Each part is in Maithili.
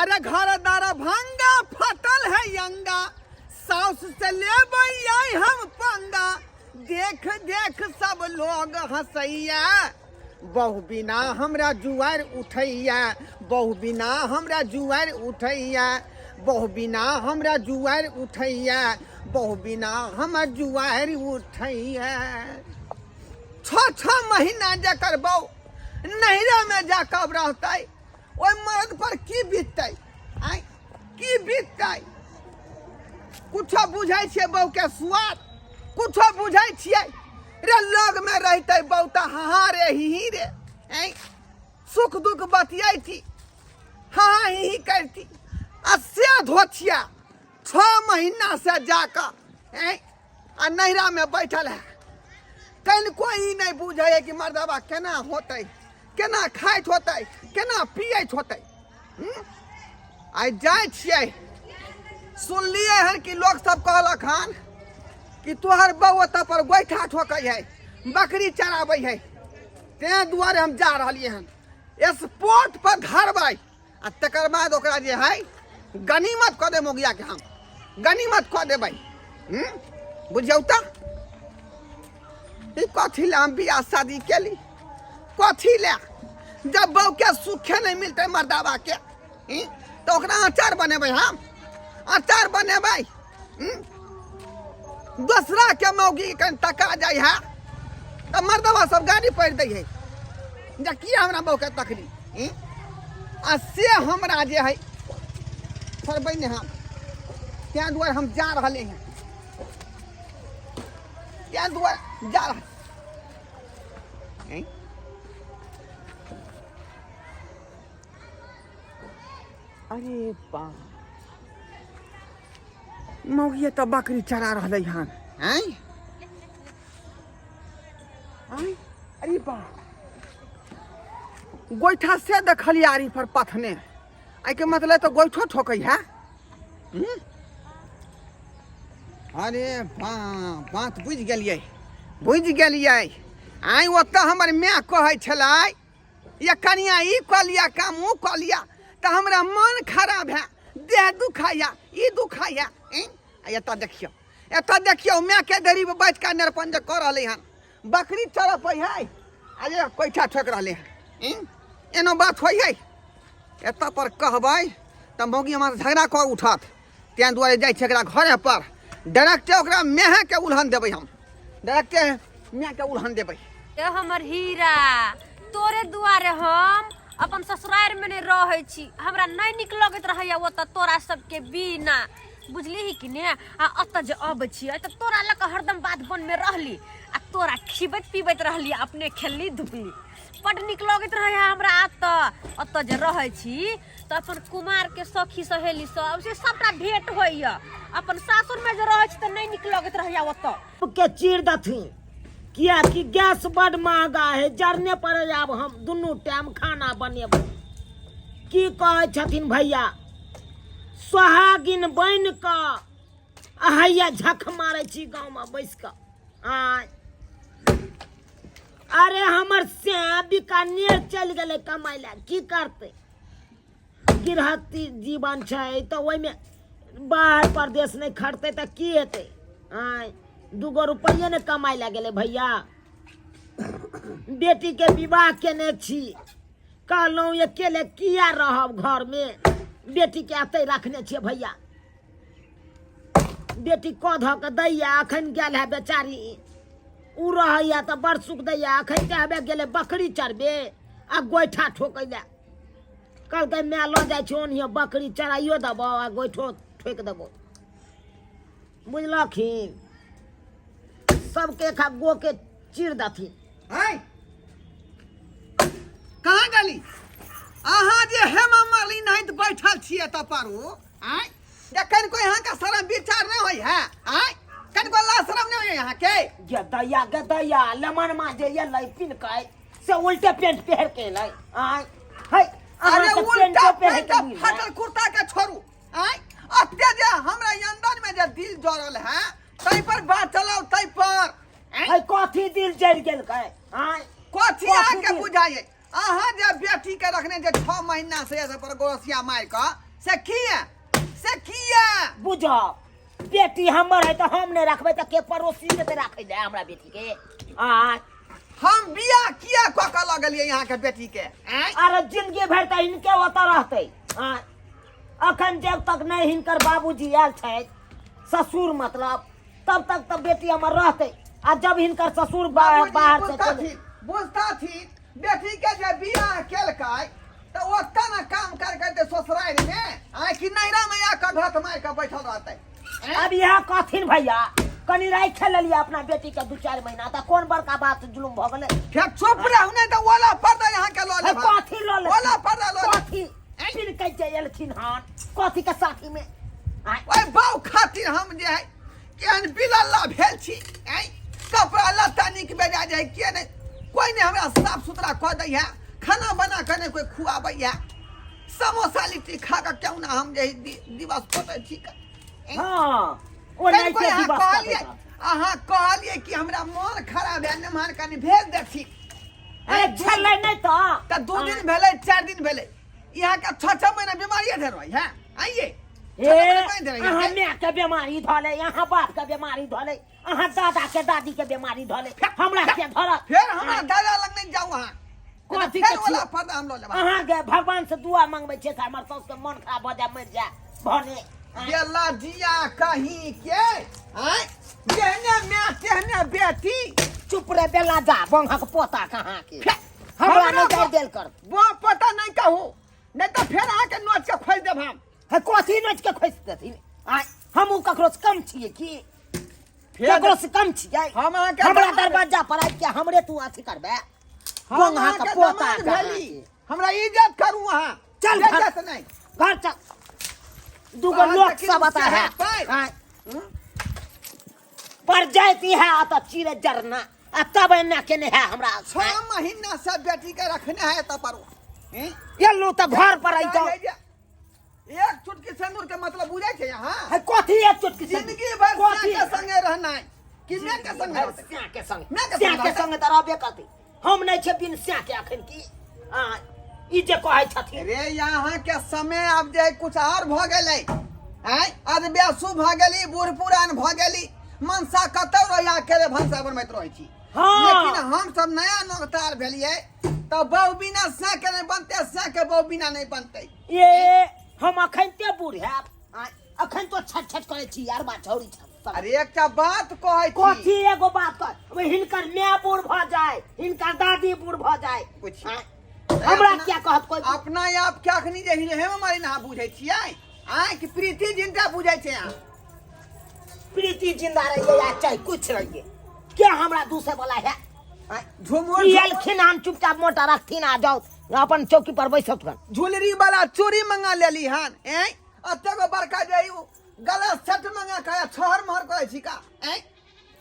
अरे घर दार भंगा फटल है अंगा, साउस से लेबै आई हम पंगा, देख देख सब लोग हंसैया, बहु बिना हमरा जुआर उठैया, बहु बिना हमरा जुआर उठैया, बहु बिना हमरा जुआर उठैया, बहु बिना हमर जुआर उठैया। छः छः महीना जकर बहु नैहरा में जाकर रहतै, ओहि मर्द पर की बीततै? आँय, की बीततै? कुछो बुझै छियै बहु के स्वाद? कुछो बुझै छियै रे? लग में रहतै बहु तऽ हाँ रे ही ही रे, आँय, सुख दुख बतियैती, हाँ हाँ ही ही करती, आ से धोथिया 6 महीना से जाकऽ आँय आ नैहरा में बैठल है, कनिको ई नहि बुझै है कि मर्दबा केना होतै, केना खाइत होतै, केना पियैत होतै। आइ जाइ छियै, सुनलियै हन कि लोक सब कहलक हन कि तोहर बहू ओतऽ पर गोइठा ठोकै है, बकरी चराबै है, तें दुआरे हम जा रहलियै हन। स्पोर्ट पर धरबै आ तकर बाद ओकरा जे है गनीमत कऽ देब, मोगिया के हम गनीमत कऽ देबै। बुझियौ तऽ ई कथी लए हम बियाह शादी केली? कथी लए? जब बहू के सुखे नहीं मिलतै मर्दाबा के, तऽ ओकरा अचार बनेबै हम, अचार बनेबै। दोसरा के मौगी कनि तका जाइ है तऽ मर्दबा सब गाड़ी पढ़ि दै है जे किया हमरा बहू के तकली। आ से हमरा जे है छोड़बै नहि हम, तें दुआरे हम जा रहले हैं, तें दुआरे जा रहल। अरे बा, मौगिया तऽ बकरी चरा रहलै हन। आँय आँय, अरे बा, गोइठा से देखलियै आरी पर पथने, एहिके मतलब तऽ गोइठो ठोकै है। अरे बा, बात बुझि गेलियै, बुझि गेलियै। आँय, ओतऽ हमर माय कहै छलै ये कनिया ई कऽ लिअ काम, ओ कऽ लिअ, तऽ हमरा मन खराब है, देह दुखाइया, ई दुखाइया। आ एतऽ देखियौ, एतऽ देखियौ, मायके देरी पर बैठ कऽ नेरपन जे कऽ रहलै हन, बकरी चरपै है आ ये कोइठा ठोकि रहलै हन। एनो बात होइ है? एतऽ पर कहबै तऽ मौगी हमरा झगड़ा कऽ उठत, तें दुआरे जाइ छै एकरा घरे पर डायरेक्टे ओकरा मेहे के उलहन देबै हम, डायरेक्टे मेह के उलहन देबै। ए हमर हीरा, तोरे दुआरे हम अपन ससुरार में नहीं रहै छी, हमरा नहीं नीक लगैत रहैया ओतऽ तोरा सबके बिना, बुझलिही कि ने? आ ओतऽ जे अबै छियै तऽ तोरा लऽ कऽ हरदम बाध वन में रहली आ तोरा खिबैत पिबैत रहली, अपने खेलली धुपली, बड्ड नीक लगैत रहैया हमरा। ओतऽ ओतऽ जे रहै छी तऽ अपन कुमार के सखी सहेली सब से सबटा भेंट होइया, अपन सासुर में जे रहै छी तऽ नहीं नीक लगैत रहैया ओतऽ। के चीर दथिन, कियाकि गैस बड महगा है, जरने पर आब हम दुनू टाइम खाना बनेबै। की कहै छथिन भैया, सोहागिन बनि कऽ अहैया झख मारै छी गाँवमे बैस कऽ। आँय, अरे हमर से बीकानेर चलि गेलै कमाइ लए, की करतै? गृहस्थी जीवन छै तऽ ओहिमे बाहर परदेश नहि खटतै तऽ की हेतै? आँय, दूगो रुपैए ने कमाइ लए गेलै भैया। बेटीके विवाह केने छी, कहलहुँ अकेले किया रहब घरमे, बेटीके एतै रखने छियै भैया। बेटी कऽ धऽ कऽ दैया, अखन गेल है बेचारी, उ रहैया तऽ बड़ सुख दैया। अखन तऽ हबे गेलै बकरी चरबे आ गोइठा ठोकै लए, कहलकै माय लऽ जाइ छियौ ओनहियो बकरी चराइयो देबौ आ गोइठो ठोकि देबौ। बुझलखिन, सबके एक गो के चीर देथिन। आय कहाँ गेली अहाँ जे हेमा मालिनी नाहित बैठल छियै तऽ पारू? आय, जखन कोई अहाँ के शरम विचार नहीं होई है, आय कनिको ला शरम नहीं होई अहाँ के? गे दैया, गे दैया, लेमन मा जे एलै पिनकै से उल्टे पेंट पहिर के एलै। आय है, अरे अहाँ के उल्टा पेंटो पहिर पेंट के मिल फटल कुर्ता के छोड़ू, आय अते जे हमरा अंदर में जे दिल जरल है तै पर बात चलाओ, तै पर। आँय? है, कथी दिल जरि गेल कै? आय कथी अहाँ के दिल? बुझाइए? अहाँ जे बेटी के रखने जे 6 महीना से एतऽ पर गोरसिया मारि कऽ से किया से किया बुझो बेटी हमर है तऽ हम नहि रखबै तऽ के पड़ोसी देतै राखै लए हमरा बेटी के आ हम बियाह किया कऽ के लऽ गेलियै यहाँ के बेटी के आँय? अरे जिंदगी भरि तऽ हिनके ओतऽ रहतै आ अखन जब तक नहि हिनकर बाबूजी आयल छथि ससुर मतलब तब तक तऽ बेटी हमर रहतै आ जब हिनकर ससुर बाबूजी बाहर से चलि बुझताथिन बुझताथिन बेटी के जे बियाह केलकै तऽ ओतऽ ने काम कर करते ससुरारि मे आँय कि नैरा मे आके घत मारि के बैठल रहतै अब इएह कहथिन भैया कनि राखि लेलियै अपना बेटी के दू चारि महीना तऽ कोन बड़का बात जुलुम भऽ गेलै फेर चुप रहू नहि तऽ ओला पर्दा यहाँ के लऽ हे, लेब कथी लऽ लेथिन? ओला पर्दा लऽ लेब कथी पिनकै जे एलखिन हन कथी के साथी में आँय, ओहि बाउ खातिर हम जे है केहन बिलल्ला भेल छी आँय कपड़ा लत्ता नीक बेजा जे है किए नहि कोइ नहि हमरा साफ सुथरा कऽ दै है खाना बना कऽ नहि कोइ खुआबै है समोसा लिट्टी खा कऽ केहुना हम जे है दिवस कटै छी हँ ओ नहि कोइ छै अहाँ दिवस कहलियै कटैत। अहाँ कहलियै कि हमरा मोन खराब है नमहर कनि भेज देथिन अरे छलै नहि तऽ तऽ 2 दिन भेलै 4 दिन भेलै यहाँ के 6 6 महीना बीमारिये धर रही है आइए ए 6 6 महीना पानि धरै अहाँ है माय के बीमारी धले अहाँ बाप के बीमारी धले अहाँ दादा के दादी के बीमारी धले हमरा के धरत फेर हमरा दादा लग नहीं जाऊ अहाँ कथी फेर के वाला छियै? पर्दा हम लऽ लेब अहाँ के भगवान से दुआ मंगबै छियै से हमर साउस के मन खराब भऽ जाय मरि जाय भने गेला जिया कहीं के आँय जेहने माय तेहने बेटी चुप रे बेला जा बंहक पोता कहाँ के हमरा नहि जाय देल कर बो पता नहीं कहू नहीं तऽ फेर अहाँके नोच के खोजि देब हम हे कथी नोच के खोसि देथिन आँय हमहूँ ककरो से कम छियै की फेर ककरो से कम छियै हम अहाँके हमरा दमाद- दरवाजा पर आबि के हमरे तू अथी करबे हम बंहा अहाँके के पोता दमाद कहाँ भेली के। हमरा इज्जत करू अहाँ चल घर। इज्जत नहीं घर चल दूगो अहाँ लोक तऽ सब आता है किछु पाइ। आँय। पर जाती है आ तऽ चिड़ै जरना आ तब एना केने है हमरा 6 महीना से बेटी के रखने है तऽ पर हैं? एलू तऽ घर पर अइतौ एक चुटकी सिंदूर के मतलब बुझै छै अहाँ है कथी एक चुटकी से जिंदगी भर कथी के संगे रहनाइ कि मैं के संगे रहतै? स्या के संग मैं के स्या संग के रहतै? संग तऽ रहबे करतै हम नहि छै बिन स्या के अखन की आ ई जे कहै छथिन रे यहाँ के समय आब जे कुछ और भ गेलै आँय अधव्यासु भ गेली बूढ़ पुरान भ गेली मनसा कतौ रहिया के भनसा बनबैत रहै छी हाँ। लेकिन हम सब नया नौकतार भेलियै तऽ बहु बिना से के नहि बनतै से के बहु बिना नहि बनतै ए हम अखन ते बूढ़ हैब आँय, अखन तो छट छट करै छी यार बा छौरी छट अरे एकटा बात कहै छी कथी एगो बात कर ओय हिनकर माय बूढ़ भऽ जाय हिनकर दादी बूढ़ भऽ जाय पूछि। आँय, हमरा क्या कहत कोई अपना आप के अखनी जे हेमा मालिनी अहाँ बुझै छियै आँय कि प्रीति जिंदा बुझै छै अहाँ प्रीति जिंदा रहिए या चाहे कुछ रहिए क्या हमरा दूसरे वाला है आँय, झुमुर ई एलखिन हन चुपचाप मोटा रखथिन आ जाओ अपन चौकी पर बैसत हन झुलरी वाला चूड़ी मंगा लेली हन ऐं एते गो बड़का जे ई गला सेट मंगा के छहर महर करै छी का ऐं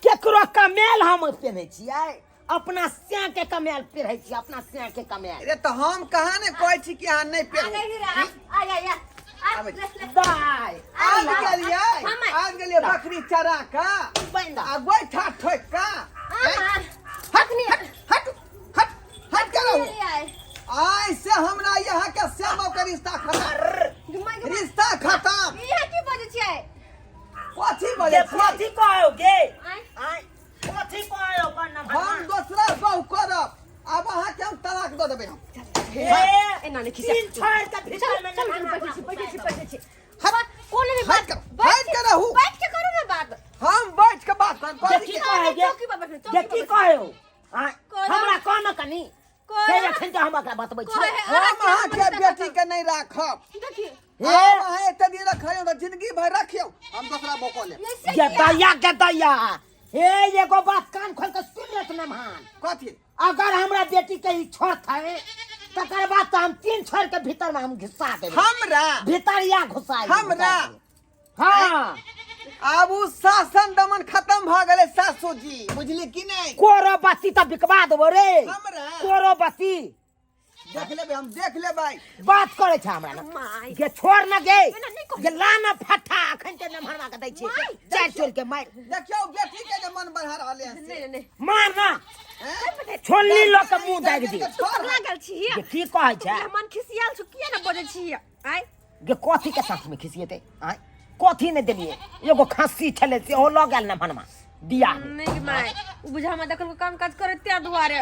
केकरो कमेल हम पेन्है छियै अपना स्या के कमेल पेन्है छियै अपना स्या के कमेल अरे तऽ हम कहाँ ने कहै छी कि अहाँ नहि आ पेरू गई हीरा आ आ आ आ आबै। ले ले दाय आबि गेलियै हम आबि गेलियै बकरी चरा कऽ बंदा आ गोइठा ठोकि कऽ आ ऐं? हट हट हट हट हट के रहू आइ से हमरा यहाँ के श्यामो के रिश्ता खत्म घुमा घुमा रिश्ता खत्म इहा की बजै छियै कथी ये बजै छियै कथी कहोगे आँय आँय कथी कहो अपन हम दोसरा बहु करब आब अहाँके हम तलाक दऽ देबै हम एना नहि खिसा। तीन छोड़ के भीतर चल में चल नहीं बैठे छी बैठे छी बैठे छी हट कोनो भी हट बात कर हट के रहू बैठ के करू ना बात हम बैठ के बात करब जे कथी की के? कहोगे चौकी पर बैठो, चौकी जे पर की बैठो। कहो आँय कहू। हमरा कह न कनी कहू। से अखन के हम एकरा बतबै छी कहै हम अहाँके बेटी के नहि राखब देखिए हे हम अहाँ एते दिन रखियौ तऽ जिंदगी भरि रखियौ हम दोसरा मौका लेब ऐसे गे किया? दैया गे दैया हे एगो बात कान खोल के सुन लेत नमहान कथी अगर हमरा बेटी के ई छोड़तै तकर बाद तऽ हम तीन छोड़ के भीतर में हम घुसा देबै हमरा भीतर या घुसा हमरा? हाँ आब उ शासन दमन खत्म भऽ गेलै सासू जी बुझली कि नहि कोरो बत्ती तऽ बिकवा देबो रे हमरा? कोरो बत्ती देख लेबै हम देख लेबै बात करे छै हमरा न माय गे छोड़ न गे एना नहि कहू। गे ला न फट्ठा अखन के नमहरवा के दै छै माय, चारि चोर के मार देखियौ बेटी के जे मन बढ़ा रहल है नहीं नहीं नहीं मार न हैं? छोलनी लऽ के मुंह दागि दे तू पगला गेल छी गे की कहै छै मन खिसियाल छु किया ना बजै छी आय गे कथी के साथ में खिसिएतै आँय कथी नहि देलियै एगो खस्सी छलै सेहो लऽ गेल ने भनमा बियाह में नहीं गे माय उ बुझा हमरा देखल काम काज करे त्या दुआरे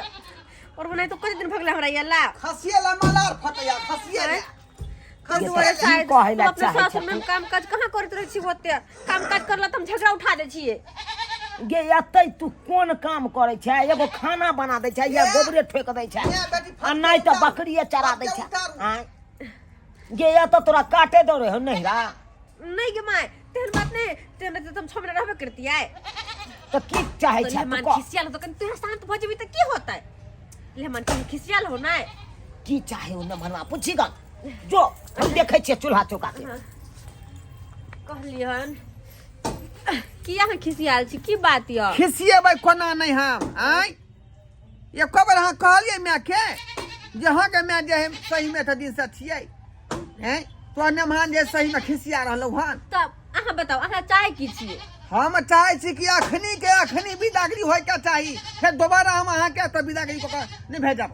और वो नहीं तो कते दिन भगले हमरा ये ला खसिए ला माला आर फटैया खसिए ला ये दुआरे तऽ की शायद कहै लए हम अपने चाहै सासुर में छथिन हम काम काज कहाँ करैत रहै छी ओते काम काज करला तऽ हम झगड़ा उठा दै छियै गे एतै तू कोन काम करै छै एगो खाना बना दै छै या गोबरे ठोकि दै छै ए, बेटी, आ नहि तऽ बकरिए चरा दै छै आँय गे एतऽ तोरा काटे दौड़े हो नहिरा नहीं गे माय तेहन बात नहीं तेहन रहते तऽ हम 6 महीना रहबे करतियै तऽ की चाहै तो छै तू लेहमान कह खिसियाल हो तो कनि तू शांत भऽ जेबही तऽ की होतै लेहमान कनि खिसियाल हो नहि की चाहे ओ नमहनवा पूछी गन जो हम देखै छियै चूल्हा चौका के कहलियन की अहाँ खिसियाल छी की बात यऽ खिसिएबै कोना नहि हम आँय एको बेर अहाँ कहलियै मायके जे हँ गे माय जे सहीमे तऽ दिनसँ छियै हैं तो नमहान जे सहीमे खिसिया रहलहुँ हन तब अहाँ बताउ अहाँ चाहै की छियै हम चाहै छी कि अखनी के अखनी विदागरी होइके चाही फेर दोबारा हम अहाँके एतऽ विदागरी कऽ कऽ नहि भेजब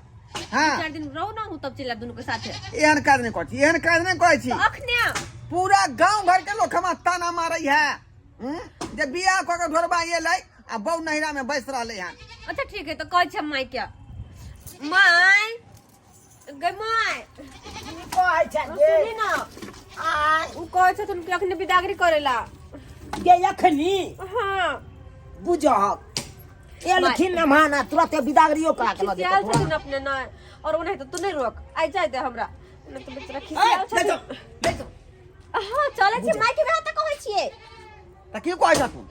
हँ 4 दिन रहू ना हूँ तब चलि आयब दुनू के साथे एहन काज नहि करै छी एहन काज नहि करै छी तऽ अखने पूरा गांव घर के लोग हमरा ताना मारै है हम्म? जे बियाह कऽ के ढोरबा एलै आ बहु नैहरा में बैस रहलै हन अच्छा ठीक है तो कहै छियै माय के माय गै माय की कहै छै गे सुनी ना आय उ कहै छथुन कि अखने बिदागरी करेला गे अखनी हाँ बुझहक एलखिन मेहमान आ तुरते बिदागरियो करा के लऽ खिसियाल जेतौ छथिन अपने नहि और ओनाहि तऽ तू नहि रोक आइ जाय दे हमरा नहि तऽ बेचारा खिसियाल ले जाओ छथिन ले जाओ हाँ चलै छी माय के बियाह तऽ कहै छियै तऽ की कहै छथुन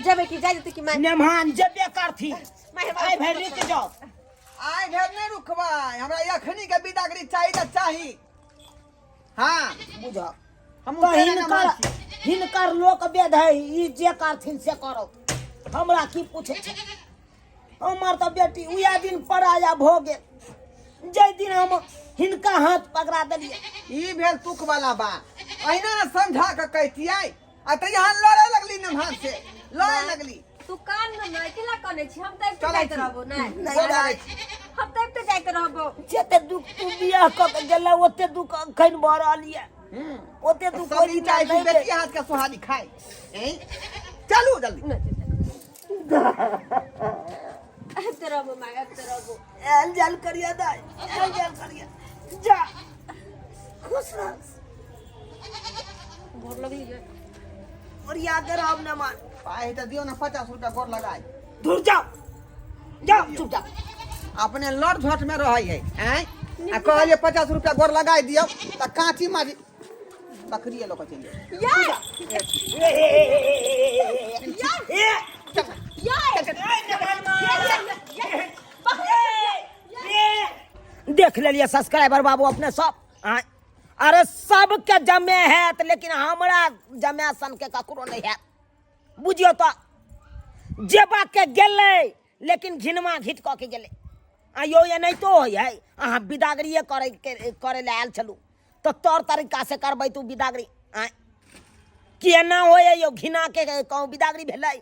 जेबै कि जाय देतै कि माय मेहमान जेबे करथिन माय हमरा आइ भरि रुकि जाउ आइ भरि नहि रुकबै हमरा अखनी के बिदागरी चाही तऽ चाही हाँ बुझहक हम तऽ तेना हिनकर मान छी। हिनकर लोक वेद है ई जे करथिन से करो हमरा की पूछै छै हमर तऽ बेटी उएह दिन पराया भऽ गेल जाहि दिन हम हिनका हाथ पकड़ा देलियै ई भेल तुक वाला बात अहिना ने समझा के कहितियै आ तऽ यहाँ लड़े लगली नमहान से लड़े लगली तू कान न नहि केला कनै छी हम तऽ आबिते चलै जाइत छी। रहबो नहि गोर लागै छी। हम तऽ आबिते जाइत रहबो जते दुख तू बियाह कऽ के गेलै ओते दुख अखन भऽ रहल यऽ ओते दुख सब ओहि दिन दिना चाहै छी नहि बेटी भेल। हाथ के सोहारी खाय हैं? चलू जल्दी आबिते रहबो माय आबिते रहबो आयल जायल करिया दाइ आयल जायल करिया जा खुश रह गोर लगली जे ओरिया के रहब न मान पाइ तऽ दियौ ने 50 रुपया गोर लगाय दूर जाओ जाओ चुप जाओ अपने लड़ झट में रहै है आँय आ कहलियै 50 रुपया गोर लगाय दियौ तऽ काँची मारी बकरिए लऽ कऽ चलि जाउ या ए ए ए ए या देख लेलिए सब्सक्राइबर बाबू अपने सब आँय अरे सबके जमे हैत लेकिन हमरा जमे सन के ककरो नहीं हैत बुझियौ तऽ जेबा के गेलै लेकिन घिनमा घिट कऽ के गेलै आ यौ एनाहितो होइ है अहाँ बिदागरिए करै के करै लए आयल छलहुँ तऽ तौर तरीकासँ करबै तू बिदागरी आँय कि एना होइ है यौ घिना के कहूँ बिदागरी भेलै